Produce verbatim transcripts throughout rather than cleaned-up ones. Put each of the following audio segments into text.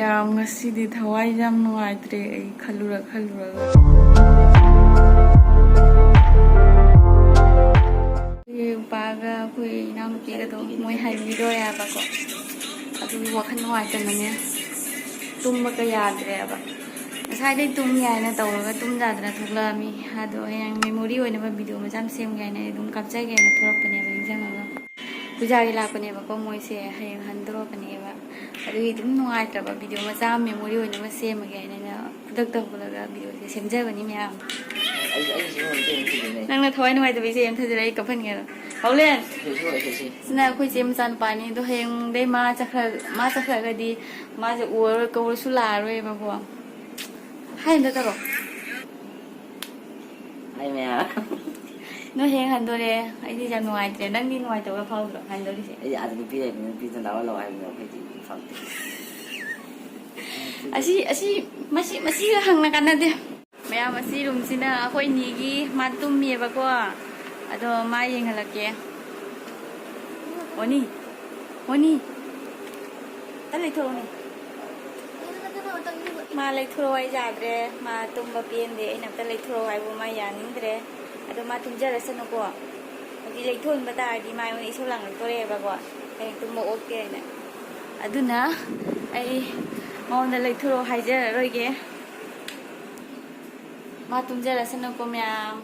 ꯌꯥꯝ, ꯉꯁꯤꯗꯤ ꯊꯋꯥꯏ ꯌꯥꯝ ꯅꯨꯡꯉꯥꯏꯇ꯭ꯔꯦ ꯑꯩ ꯈꯜꯂꯨꯔ ꯈꯜꯂꯨꯔꯒ꯫ ꯑꯩꯈꯣꯏ ꯅꯨꯄꯥꯒ ꯑꯩꯈꯣꯏ ꯏꯅꯥꯎꯅꯨꯄꯤꯒꯗꯣ ꯃꯣꯏ ꯍꯥꯏꯕꯤꯔꯣꯏ ꯍꯥꯏꯕꯀꯣ, ꯑꯗꯨꯒꯤ ꯋꯥꯈꯜ ꯅꯨꯡꯉꯥꯏꯇꯅꯅꯦ ꯇꯨꯝꯕꯒ ꯌꯥꯗ꯭ꯔꯦꯕ꯫ ꯉꯁꯥꯏꯗꯩ ꯇꯨꯝ ꯌꯥꯏꯅ ꯇꯧꯔꯒ ꯇꯨꯝ ꯌꯥꯗꯅ ꯊꯣꯛꯂꯛꯑꯃꯤ꯫ ꯑꯗꯣ ꯍꯌꯦꯡ ꯃꯦꯃꯣꯔꯤ ꯑꯣꯏꯅꯕ ꯚꯤꯗꯤꯑꯣ ꯃꯆꯥ ꯑꯃ ꯁꯦꯝꯒꯦ ꯍꯥꯏꯅ ꯑꯩ ꯑꯗꯨꯝ ꯀꯥꯞꯆꯒꯦꯅ ꯊꯣꯛꯂꯛꯄꯅꯦꯕ, ꯅꯤꯡꯁꯤꯡꯉꯒ꯫ ꯄꯨꯖꯥꯒꯤ ꯂꯥꯛꯄꯅꯦꯕꯀꯣ ꯃꯣꯏꯁꯦ, ꯍꯌꯦꯡ ꯍꯟꯗꯣꯔꯛꯀꯅꯦꯕ꯫ ꯑꯗꯨꯒꯤ ꯑꯗꯨꯝ ꯅꯨꯡꯉꯥꯏꯇ꯭ꯔꯕ ꯚꯤꯗꯤꯑꯣ ꯃꯆꯥ ꯑꯃ ꯃꯦꯃꯣꯔꯤ ꯑꯣꯏꯅꯕ ꯁꯦꯝꯃꯒꯦ ꯍꯥꯏꯅ ꯑꯩꯅ ꯈꯨꯗꯛꯇ ꯍꯧꯒꯠꯂꯒ ꯚꯤꯗꯤꯑꯣꯁꯦ ꯁꯦꯝꯖꯕꯅꯤ ꯃꯌꯥꯝ꯫ ꯑꯩ, ꯑꯩ ꯁꯤ ꯍꯣꯟꯗꯦ, ꯁꯤꯗꯅꯦ꯫ ꯅꯪꯅ ꯊꯋꯥꯏ ꯅꯨꯡꯉꯥꯏꯇꯕ ꯏꯁꯩ ꯑꯃ ꯊꯥꯖꯔ ꯑꯩ ꯀꯞꯍꯟꯒꯦꯔꯣ? ꯍꯧꯂꯦꯟ! ꯁꯤ, ꯁꯤ, ꯁꯤ, ꯁꯤ꯫ ꯁꯤꯅ ꯑꯩꯈꯣꯏ ꯆꯦ ꯃꯆꯥꯅꯨꯄꯥꯅꯤ꯫ ꯑꯗꯣ ꯍꯌꯦꯡꯗꯩ ꯃꯥ ꯆꯠꯈ꯭ꯔ-, ꯃꯥ ꯆꯠꯈ꯭ꯔꯒꯗꯤ ꯃꯥꯁꯦ ꯎꯔꯔꯣꯏ, ꯀꯧꯔꯁꯨ ꯂꯥꯛꯑꯔꯣꯏꯕꯀꯣ꯫ ꯍꯥꯏ ꯑꯝꯇ ꯇꯧꯔꯣ꯫ ꯍꯥꯏ ꯃꯌꯥꯝ꯫ ꯅꯣꯏ ꯍꯌꯦꯡ ꯍꯟꯗꯣꯔꯦ꯫ ꯑꯩꯗꯤ ꯌꯥꯝ ꯅꯨꯡꯉꯥꯏꯇ꯭ꯔꯦ꯫ ꯅꯪꯗꯤ ꯅꯨꯡꯉꯥꯏꯇꯕꯒ ꯐꯥꯎꯗ꯭ꯔꯣ ꯍꯟꯗꯣꯔꯤꯁꯦ? ꯑꯩꯗꯤ ꯑꯥꯗ ꯅꯨꯄꯤ ꯂꯩꯕꯅꯤꯅ ꯅꯨꯄꯤꯗꯨꯅ ꯂꯥꯛꯑꯣ ꯂꯥꯛꯑꯣ ꯍꯥꯏꯕꯅꯤꯅ ꯑꯩꯈꯣꯏꯗꯤ ꯐꯪꯗꯦ꯫ ꯑꯁꯤ, ꯑꯁꯤ, ꯃꯁꯤ, ꯃꯁꯤꯒ ꯍꯪꯅ ꯀꯥꯟꯅꯗꯦ꯫ ꯃꯌꯥꯝ, ꯑꯁꯤ ꯔꯨꯝꯁꯤꯅ ꯑꯩꯈꯣꯏ ꯅꯤꯒꯤ, ꯃꯥ ꯇꯨꯝꯃꯤꯑꯕꯀꯣ꯫ ꯑꯗꯣ ꯃꯥ ꯌꯦꯡꯍꯜꯂꯛꯀꯦ꯫ ꯑꯣꯅꯤ, ꯑꯣꯅꯤ, ꯑꯝꯇ ꯂꯩꯊꯣꯔꯛꯎꯅꯦ꯫ ꯃꯥ ꯂꯩꯊꯣꯔꯛꯑꯣ ꯍꯥꯏ ꯌꯥꯗ꯭ꯔꯦ꯫ ꯃꯥ ꯇꯨꯝꯕ ꯄꯦꯟꯗꯦ꯫ ꯑꯩꯅ ꯑꯝꯇ ꯂꯩꯊꯣꯔꯛꯑꯣ ꯍꯥꯏꯕꯨ ꯃꯥ ꯌꯥꯅꯤꯡꯗ꯭ꯔꯦ꯫ ꯑꯗꯣ ꯃꯥ ꯇꯨꯝꯖꯔꯁꯅꯨꯀꯣ꯫ ꯍꯧꯖꯤꯛ ꯂꯩꯊꯣꯛꯍꯟꯕ ꯇꯥꯔꯗꯤ ꯃꯥ ꯑꯩꯉꯣꯟꯗ ꯏꯁꯧ ꯂꯥꯡꯉꯛꯇꯣꯔꯦꯕꯀꯣ꯫ ꯍꯌꯦꯡ ꯇꯨꯝꯕ ꯑꯣꯛꯇꯦ ꯍꯥꯏꯅ꯫ ꯑꯗꯨꯅ ꯑꯩ ꯃꯉꯣꯟꯗ ꯂꯩꯊꯣꯔꯛꯑꯣ ꯍꯥꯏꯖꯔꯔꯣꯏꯒꯦ꯫ ꯃꯥ ꯇꯨꯝꯖꯔꯁꯅꯨꯀꯣ ꯃꯌꯥꯝ꯫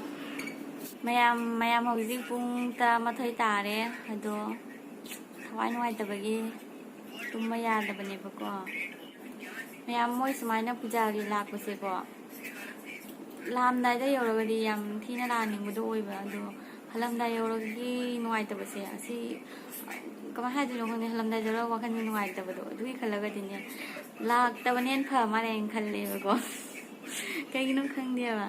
ꯃꯌꯥꯝ, ꯃꯌꯥꯝ ꯍꯧꯖꯤꯛ ꯄꯨꯡ ꯇꯔꯥꯃꯥꯊꯣꯏ ꯇꯥꯔꯦ꯫ ꯑꯗꯣ ꯊꯋꯥꯏ ꯅꯨꯡꯉꯥꯏꯇꯕꯒꯤ ꯇꯨꯝꯕ ꯌꯥꯗꯕꯅꯦꯕꯀꯣ꯫ ꯃꯌꯥꯝ ꯃꯣꯏ ꯁꯨꯃꯥꯏꯅ ꯄꯨꯖꯥꯒꯤ ꯂꯥꯛꯄꯁꯦꯀꯣ, ꯂꯥꯛꯑꯝꯗꯥꯏꯗ ꯌꯧꯔꯒꯗꯤ ꯌꯥꯝ ꯊꯤꯅ ꯂꯥꯛꯍꯟꯅꯤꯡꯕꯗꯣ ꯑꯣꯏꯕ꯫ ꯑꯗꯣ ꯍꯜꯂꯝꯗꯥꯏ ꯌꯧꯔꯒꯤ ꯅꯨꯡꯉꯥꯏꯇꯕꯁꯦ ꯑꯁꯤ ꯀꯃꯥꯏꯅ ꯍꯥꯏꯗꯣꯏꯅꯣ ꯈꯪꯗꯦ꯫ ꯍꯜꯂꯝꯗꯥꯏ ꯌꯧꯔꯒ ꯋꯥꯈꯜꯁꯦ ꯅꯨꯡꯉꯥꯏꯇꯕꯗꯣ ꯑꯗꯨꯒꯤ ꯈꯜꯂꯒꯗꯤꯅꯦ, ꯂꯥꯛꯇꯕꯅ ꯍꯦꯟꯅ ꯐ ꯃꯥꯜꯂꯦ ꯍꯥꯏꯅ ꯈꯜꯂꯦꯕꯀꯣ꯫ ꯀꯩꯒꯤꯅꯣ ꯈꯪꯗꯦꯕ꯫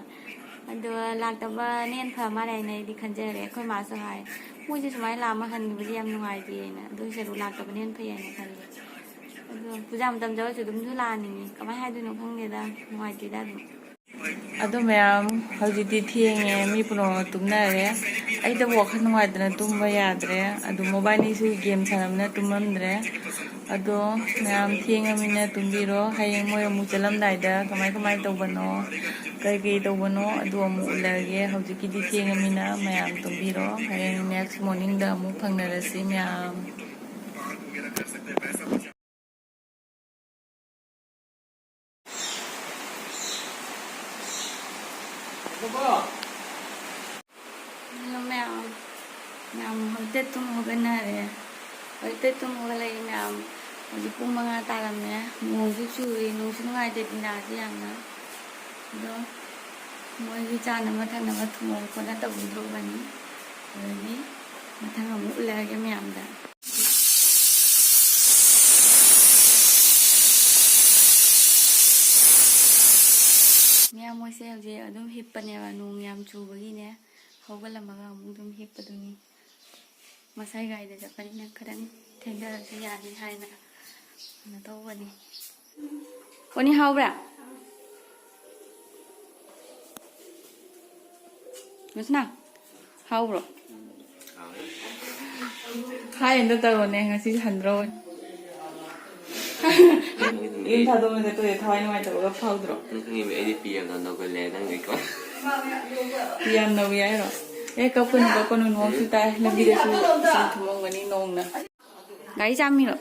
ꯑꯗꯣ ꯂꯥꯛꯇꯕꯅ ꯍꯦꯟꯅ ꯐ ꯃꯥꯜꯂꯦ ꯍꯥꯏꯅ ꯑꯩꯗꯤ ꯈꯟꯖꯔꯦ꯫ ꯑꯩꯈꯣꯏ ꯃꯥꯁꯨ ꯍꯥꯏ, "ꯃꯣꯏꯁꯦ ꯁꯨꯃꯥꯏꯅ ꯂꯥꯛꯑꯝꯃ ꯍꯟꯈꯤꯕꯁꯦ ꯌꯥꯝ ꯅꯨꯡꯉꯥꯏꯇꯦꯅ꯫ ꯑꯗꯨꯒꯤ ꯁꯔꯨꯛ ꯂꯥꯛꯇꯕꯅ ꯍꯦꯟꯅ ꯐꯩ ꯍꯥꯏꯅ ꯈꯜꯂꯦ꯫ ꯑꯗꯣ ꯄꯨꯖꯥ ꯃꯇꯝ ꯌꯧꯔꯁꯨ ꯑꯗꯨꯝꯁꯨ ꯂꯥꯛꯍꯟꯅꯤꯡꯉꯤ꯫ ꯀꯃꯥꯏꯅ ꯍꯥꯏꯗꯣꯏꯅꯣ ꯈꯪꯗꯦꯗ, ꯅꯨꯡꯉꯥꯏꯇꯦꯗ ꯑꯗꯨꯝ꯫" ꯑꯗꯣ ꯃꯌꯥꯝ, ꯍꯧꯖꯤꯛꯇꯤ ꯊꯦꯡꯉꯦ, ꯃꯤ ꯄꯨꯝꯅꯃꯛ ꯇꯨꯝꯅꯔꯦ꯫ ꯑꯩꯗꯕꯨ ꯋꯥꯈꯜ ꯅꯨꯡꯉꯥꯏꯇꯅ ꯇꯨꯝꯕ ꯌꯥꯗ꯭ꯔꯦ꯫ ꯑꯗꯨ ꯃꯣꯕꯥꯏꯅꯤꯁꯨ ꯒꯦꯝ ꯁꯥꯟꯅꯕꯅ ꯇꯨꯝꯃꯝꯗ꯭ꯔꯦ꯫ ꯑꯗꯣ ꯃꯌꯥꯝ ꯊꯦꯡꯉꯃꯤꯅ ꯇꯨꯝꯕꯤꯔꯣ꯫ ꯍꯌꯦꯡ ꯃꯣꯏ ꯑꯃꯨꯛ ꯆꯠꯂꯝꯗꯥꯏꯗ ꯀꯃꯥꯏ ꯀꯃꯥꯏ ꯇꯧꯕꯅꯣ, ꯀꯩ ꯀꯩ ꯇꯧꯕꯅꯣ, ꯑꯗꯨ ꯑꯃꯨꯛ ꯎꯠꯂꯛꯑꯒꯦ꯫ ꯍꯧꯖꯤꯛꯀꯤꯗꯤ ꯊꯦꯡꯉꯃꯤꯅ ꯃꯌꯥꯝ ꯇꯨꯝꯕꯤꯔꯣ꯫ ꯍꯌꯦꯡ next morningꯗ ꯑꯃꯨꯛ ꯐꯪꯅꯔꯁꯤ ꯃꯌꯥꯝ꯫ ꯍꯜꯂꯣ ꯃꯌꯥꯝ, ꯃꯌꯥꯝ ꯍꯧꯖꯤꯛꯇ ꯇꯨꯝ ꯍꯧꯒꯠꯅꯔꯦ꯫ ꯍꯧꯖꯤꯛꯇ ꯇꯨꯝ ꯍꯧꯒꯠꯂꯛꯏ ꯃꯌꯥꯝ꯫ ꯍꯧꯖꯤꯛ ꯄꯨꯡ ꯃꯉꯥ ꯇꯥꯔꯝꯃꯦ꯫ ꯅꯣꯡꯁꯨ ꯆꯨꯏ, ꯅꯨꯡꯁꯨ ꯅꯨꯡꯉꯥꯏꯇꯦ ꯗꯤꯅꯥꯁꯦ ꯌꯥꯝꯅ꯫ ꯑꯗꯣ ꯃꯣꯏꯒꯤ ꯆꯥꯅꯕ ꯊꯛꯅꯕ ꯊꯣꯡꯕ ꯈꯣꯠꯅ ꯇꯧꯕꯤꯗ꯭ꯔꯣꯕꯅꯤ꯫ ꯑꯗꯨꯗꯤ ꯃꯊꯪ ꯑꯃꯨꯛ ꯎꯠꯂꯛꯑꯒꯦ ꯃꯌꯥꯝꯗ꯫ ꯃꯌꯥꯝ ꯃꯣꯏꯁꯦ ꯍꯧꯖꯤꯛ ꯑꯗꯨꯝ ꯍꯤꯞꯄꯅꯦꯕ, ꯅꯣꯡ ꯌꯥꯝ ꯆꯨꯕꯒꯤꯅꯦ꯫ ꯍꯧꯒꯠꯂꯝꯃꯒ ꯑꯃꯨꯛ ꯑꯗꯨꯝ ꯍꯤꯞꯄꯗꯨꯅꯤ꯫ ꯃꯁꯥꯏ ꯒꯥꯔꯤꯗ ꯆꯠꯄꯅꯤꯅ ꯈꯤꯇꯪ ꯊꯦꯡꯊꯔꯁꯨ ꯌꯥꯅꯤ ꯍꯥꯏꯅ ꯀꯩꯅꯣ ꯇꯧꯕꯅꯤ꯫ ꯄꯣꯅꯤ ꯍꯥꯎꯕ꯭ꯔꯥ? ꯔꯣꯁꯅꯥ, ꯍꯥꯎꯕ꯭ꯔꯣ? ꯍꯥꯏ ꯑꯝꯇ ꯇꯧꯔꯣꯅꯦ, ꯉꯁꯤ ꯍꯟꯗ꯭ꯔꯣ? ꯌꯨꯝ ꯊꯥꯗꯣꯛꯅ ꯆꯠꯇꯣꯏꯁꯦ ꯊꯋꯥꯏ ꯅꯨꯡꯉꯥꯏꯇꯕꯒ ꯐꯥꯎꯗ꯭ꯔꯣ? ꯅꯪ ꯈꯪꯉꯤꯕ ꯑꯩꯗꯤ ꯄꯤ ꯌꯥꯝꯅ ꯅꯧꯒꯜꯂꯦ ꯅꯪ ꯑꯩꯀꯣ꯫ ꯄꯤ ꯌꯥꯝ ꯅꯧꯏ ꯍꯥꯏꯔꯣ? ꯑꯦ, ꯀꯞꯀꯅꯨ, ꯀꯞꯀꯅꯨ, ꯅꯣꯡꯁꯨ ꯇꯥꯏ, ꯂꯝꯕꯤꯗꯁꯨ ꯏꯁꯤꯡ ꯊꯨꯝꯃꯝꯒꯅꯤ ꯅꯣꯡꯅ꯫ ꯒꯥꯔꯤ ꯆꯥꯝꯃꯤꯔꯣ?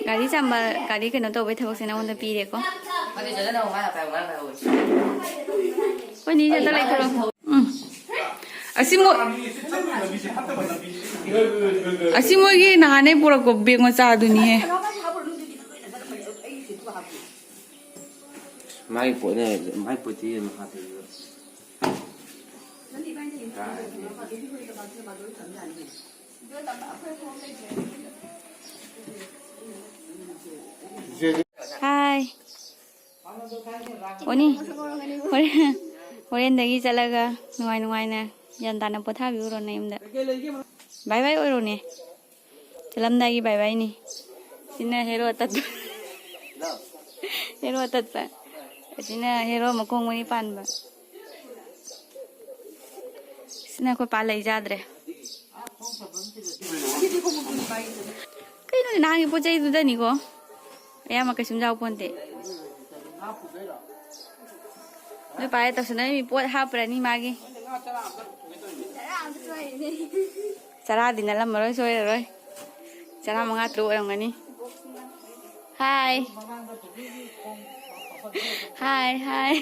ꯒꯥꯔꯤ ꯆꯥꯝꯕ, ꯒꯥꯔꯤ ꯀꯩꯅꯣ ꯇꯧꯕꯩ ꯊꯕꯛꯁꯦ ꯅꯉꯣꯟꯗ ꯄꯤꯔꯦꯀꯣ꯫ ꯑꯩꯈꯣꯏ ꯅꯤꯁꯦ ꯑꯝꯇ ꯂꯩꯊꯣꯔꯛꯑꯣ꯫ ꯎꯝ꯫ ꯑꯁꯤ ꯃꯣꯏ, ꯑꯁꯤ ꯃꯣꯏꯒꯤ ꯅꯍꯥꯟꯅꯩ ꯄꯨꯔꯛꯄ ꯕꯦꯒ ꯃꯆꯥꯗꯨꯅꯤꯍꯦ꯫ ꯃꯥꯏ ꯄꯣꯠꯅꯦ, ꯃꯥꯏ ꯄꯣꯠꯇꯤ ꯃꯈꯥ ꯇꯥꯕꯤꯔꯣ꯫ ꯍꯥꯏ꯫ ꯑꯣꯅꯤ꯫ ꯍꯣꯔꯦꯟ, ꯍꯣꯔꯦꯟꯗꯒꯤ ꯆꯠꯂꯒ ꯅꯨꯡꯉꯥꯏ ꯅꯨꯡꯉꯥꯏꯅ ꯒ꯭ꯌꯥꯟ ꯇꯥꯅ ꯄꯣꯊꯥꯕꯤꯔꯨꯔꯣ ꯅꯌꯨꯝꯗ꯫ ꯕꯥꯏ ꯕꯥꯏ ꯑꯣꯏꯔꯣꯅꯦ꯫ ꯆꯠꯂꯝꯗꯥꯏꯒꯤ ꯕꯥꯏ ꯕꯥꯏꯅꯤ꯫ ꯁꯤꯅ ꯍꯦꯔꯣ ꯑꯇꯠꯄ꯫ ꯍꯦꯔꯣ ꯑꯇꯠꯄ꯫ ꯑꯁꯤꯅ ꯍꯦꯔꯣ ꯃꯈꯣꯡ ꯃꯔꯤ ꯄꯥꯟꯕ꯫ ꯁꯤꯅ ꯑꯩꯈꯣꯏ ꯄꯥ ꯂꯩ ꯆꯥꯗ꯭ꯔꯦ꯫ ꯀꯩꯅꯣꯅꯦ ꯅꯍꯥꯟꯒꯤ ꯄꯣꯠ ꯆꯩꯗꯨꯗꯅꯤꯀꯣ꯫ ꯑꯌꯥꯝꯕ ꯀꯩꯁꯨꯝ ꯌꯥꯎ ꯄꯣꯟꯇꯦ꯫ ꯅꯣꯏ ꯄꯥꯏꯔꯦ ꯇꯧꯁꯟꯅꯔꯤꯃꯤ ꯄꯣꯠ ꯍꯥꯞꯄ꯭ꯔꯅꯤ ꯃꯥꯒꯤ꯫ ꯆꯔꯥꯗꯤ ꯅꯠꯂꯝꯃꯔꯣꯏ, ꯁꯣꯏꯔꯔꯣꯏ꯫ ꯆꯔꯥ ꯃꯉꯥ ꯇꯔꯨꯛ ꯑꯣꯏꯔꯝꯒꯅꯤ꯫ ꯍꯥꯏ꯫ ꯍꯥꯏ, ꯍꯥꯏ꯫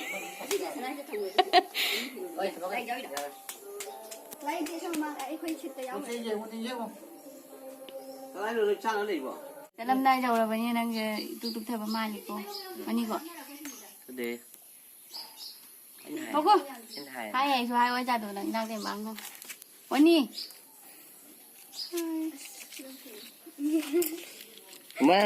ꯆꯠꯂꯝꯗꯥꯏ ꯌꯧꯔꯕꯅꯤ ꯅꯪꯁꯦ ꯏꯇꯨ ꯇꯨꯞꯊꯕ ꯃꯥꯜꯂꯤꯀꯣ꯫ ꯃꯅꯤꯀꯣ꯫ ꯑꯗꯨꯗꯤ ꯑꯩꯅ ꯍꯥꯏ꯫ ꯊꯣꯛꯈꯣ꯫ ꯑꯩꯅ ꯍꯥꯏ꯫ ꯍꯥꯏ ꯑꯩꯁꯨ ꯍꯥꯏ ꯑꯣꯏ ꯖꯥꯗꯣ ꯅꯪ ꯏꯅꯥꯛ ꯇꯦꯟ ꯃꯥꯡꯅ꯫ ꯋꯥꯅꯤ꯫ ꯃꯥ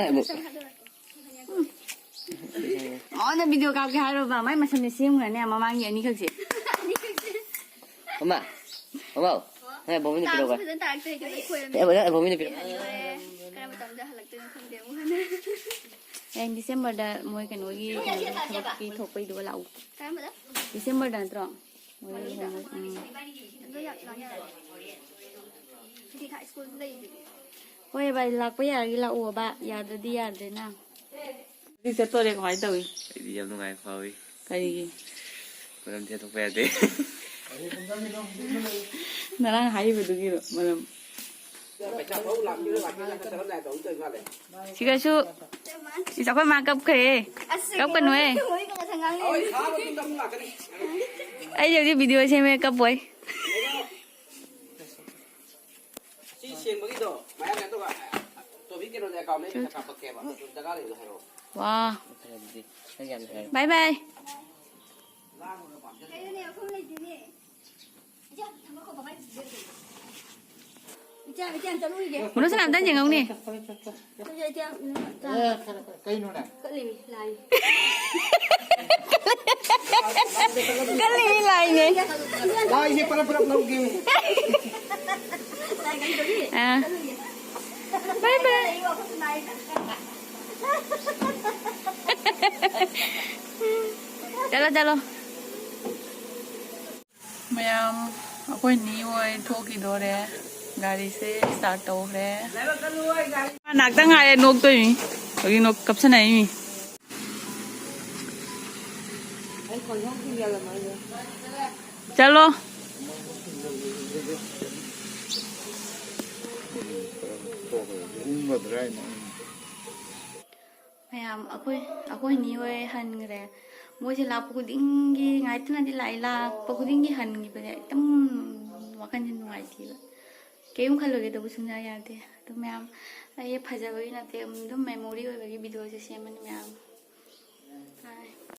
ꯃꯉꯣꯟꯗ ꯚꯤꯗꯤꯑꯣ ꯀꯥꯞꯀꯦ ꯍꯥꯏꯔꯨꯕ ꯃꯥꯏ ꯃꯁꯝꯁꯦ ꯁꯦꯝꯈ꯭ꯔꯅꯦ ꯃꯃꯥꯡꯒꯤ ꯑꯅꯤꯈꯛꯁꯦ꯫ ꯃꯃꯥ꯫ ꯃꯃꯥ꯫ ꯅꯪ ꯑꯦꯜꯕꯝ ꯑꯃ ꯄꯤꯔꯛꯎꯀꯣ꯫ ꯐꯖꯅ ꯇꯥꯔꯛꯇ꯭ꯔꯦ ꯀꯩꯅꯣ ꯈꯣꯏꯔꯝꯃꯦ꯫ ꯑꯦ, ꯅꯪ ꯑꯦꯜꯕꯝ ꯑꯃ ꯄꯤꯔꯛꯎ꯫ ꯂꯣꯏꯔꯦ꯫ ꯀꯔꯝꯕ ꯃꯇꯝꯗ ꯍꯜꯂꯛꯇꯣꯏꯅꯣ ꯈꯪꯗꯦ ꯑꯃꯨꯛ ꯍꯟꯅ꯫ ꯍꯌꯦꯡ ꯗꯤꯁꯦꯝꯕꯔꯗ ꯃꯣꯏ ꯀꯩꯅꯣꯒꯤ ꯀꯩꯅꯣ ꯊꯕꯛꯀꯤ ꯊꯣꯛꯄꯩꯗꯨꯒ ꯂꯥꯛꯎ꯫ ꯀꯔꯝꯕꯗ? ꯗꯤꯁꯦꯝꯕꯔꯗ ꯅꯠꯇ꯭ꯔꯣ? ꯃꯣꯏ ꯃꯅꯨꯡꯗ? ꯂꯨꯍꯣꯡꯕ-, ꯎꯝ꯫ ꯑꯗꯣ ꯌꯥꯝ ꯂꯥꯡ ꯌꯥꯔꯣꯏ꯫ ꯍꯥꯏꯗꯤ ꯊꯥ ꯁ꯭ꯀꯨꯜ ꯂꯩꯗꯨꯗꯤ꯫ ꯍꯣꯏ ꯚꯥꯏ, ꯂꯥꯛꯄ ꯌꯥꯔꯗꯤ ꯂꯥꯛꯑꯣꯕ, ꯌꯥꯗ꯭ꯔꯗꯤ ꯌꯥꯗ꯭ꯔꯦꯅ꯫ ꯍꯧꯖꯤꯛ ꯆꯠꯇꯣꯔꯦ, ꯀꯃꯥꯏꯅ ꯇꯧꯏ? ꯑꯩꯗꯤ ꯌꯥꯝ ꯅꯨꯡꯉꯥꯏ ꯐꯥꯎꯏ꯫ ꯀꯔꯤꯒꯤ? ꯃꯔꯝ ꯊꯦꯠꯇꯣꯛꯄ ꯌꯥꯗꯦ꯫ ꯉꯔꯥꯡ ꯍꯥꯏꯔꯤꯕꯗꯨꯒꯤꯔꯣ ꯃꯔꯝ? ꯁꯤꯒꯁꯨ, ꯏꯁ, ꯑꯩꯈꯣꯏ ꯃꯥ ꯀꯞꯈ꯭ꯔꯦ꯫ ꯑꯁ, ꯀꯞꯀꯅꯨꯍꯦ꯫ ꯃꯣꯏꯒ ꯃꯊꯪ ꯉꯥꯡꯅꯤ꯫ ꯑꯩ ꯍꯧꯖꯤꯛ ꯚꯤꯗꯤꯑꯣ ꯁꯦꯝꯃꯦ, ꯀꯞꯄꯣꯏ꯫ ꯁꯤ ꯁꯦꯡꯕꯒꯤꯗꯣ ꯃꯌꯥꯝ ꯀꯩꯅꯣ ꯇꯧꯕ, ꯇꯣꯕꯤ ꯀꯩꯅꯣꯗ ꯑꯦꯀꯥꯎꯟꯗ ꯑꯩ ꯄꯩꯁꯥ ꯀꯥꯞꯄꯛꯀꯦꯕ꯫ ꯑꯗꯨ ꯗꯔꯀꯥꯔ ꯂꯩꯕꯗꯣ ꯍꯥꯏꯔꯛꯑꯣ꯫ ꯋꯥ꯫ ꯐꯔꯦ ꯑꯗꯨꯗꯤ, ꯅꯪ ꯌꯥꯝ ꯅꯨꯡꯉꯥꯏꯔꯦ꯫ ꯕꯥꯏ ꯕꯥꯏ꯫ ꯂꯥꯡꯕꯒ ꯄꯥꯝꯖꯗꯦ꯫ ꯀꯩꯅꯣꯅꯦ, ꯃꯐꯝ ꯂꯩꯇꯦꯅꯦ꯫ ꯏꯆꯦ, ꯊꯝꯃꯣ ꯈꯣ, ꯕꯕꯥ꯫ ꯏꯆꯦ, ꯏꯆꯦ, ꯑꯝꯇ ꯂꯨꯏꯒꯦ꯫ ꯃꯨꯅꯨ ꯁꯅꯥ ꯑꯝꯇ ꯌꯦꯡꯍꯧꯅꯦ꯫ ꯆꯠꯂꯣ, ꯏꯆꯦ, ꯎꯝ, ꯆꯥ꯫ ꯑꯦ, ꯀꯩꯅꯣꯅꯦ? ꯀꯠꯂꯤꯃꯤ, ꯂꯥꯏ꯫ ꯀꯜꯂꯤ ꯂꯥꯏꯅꯦ꯫ ꯂꯥꯏꯁꯦ ꯄꯔꯞ ꯄꯔꯞ ꯂꯧꯒꯦ꯫ ꯑꯥ꯫ ꯕꯥꯏ ꯕꯥꯏ꯫ ꯆꯠꯂꯣ, ꯆꯠꯂꯣ꯫ ꯃꯌꯥꯝ, ꯑꯩꯈꯣꯏ ꯅꯤ ꯍꯣꯏ ꯊꯣꯛꯈꯤꯗꯣꯔꯦ꯫ ꯒꯥꯔꯤꯁꯦ start ꯇꯧꯈ꯭ꯔꯦ꯫ ꯃꯥ ꯉꯥꯛꯇ ꯉꯥꯏꯔꯦ ꯅꯣꯛꯇꯣꯏꯃꯤ꯫ ꯍꯧꯖꯤꯛ ꯅꯣꯛ ꯀꯞꯁꯟꯅꯩꯃꯤ꯫ ꯆꯠꯂꯣ꯫ ꯃꯌꯥꯝ ꯑꯩꯈꯣꯏ ꯑꯩꯈꯣꯏ ꯅꯤ ꯍꯣꯏ ꯍꯟꯈ꯭ꯔꯦ꯫ ꯃꯣꯏꯁꯦ ꯂꯥꯛꯄ ꯈꯨꯗꯤꯡꯒꯤ ꯉꯥꯏꯇꯅꯗꯤ ꯂꯥꯛꯏ, ꯂꯥꯛꯄ ꯈꯨꯗꯤꯡꯒꯤ ꯍꯟꯈꯤꯕꯁꯦ ꯑꯗꯨꯝ ꯋꯥꯈꯜꯁꯦ ꯅꯨꯡꯉꯥꯏꯇꯦꯕ꯫ ꯀꯩꯝ ꯈꯜꯂꯨꯒꯦ ꯇꯧꯕ ꯁꯨꯡꯌꯥ ꯌꯥꯗꯦ꯫ ꯑꯗꯨ ꯃꯌꯥꯝ ꯑꯩ ꯐꯖꯕꯒꯤ ꯅꯠꯇꯦ, ꯑꯗꯨꯝ memory ꯑꯣꯏꯕꯒꯤ videoꯁꯦ ꯁꯦꯝꯕꯅꯤ ꯃꯌꯥꯝ꯫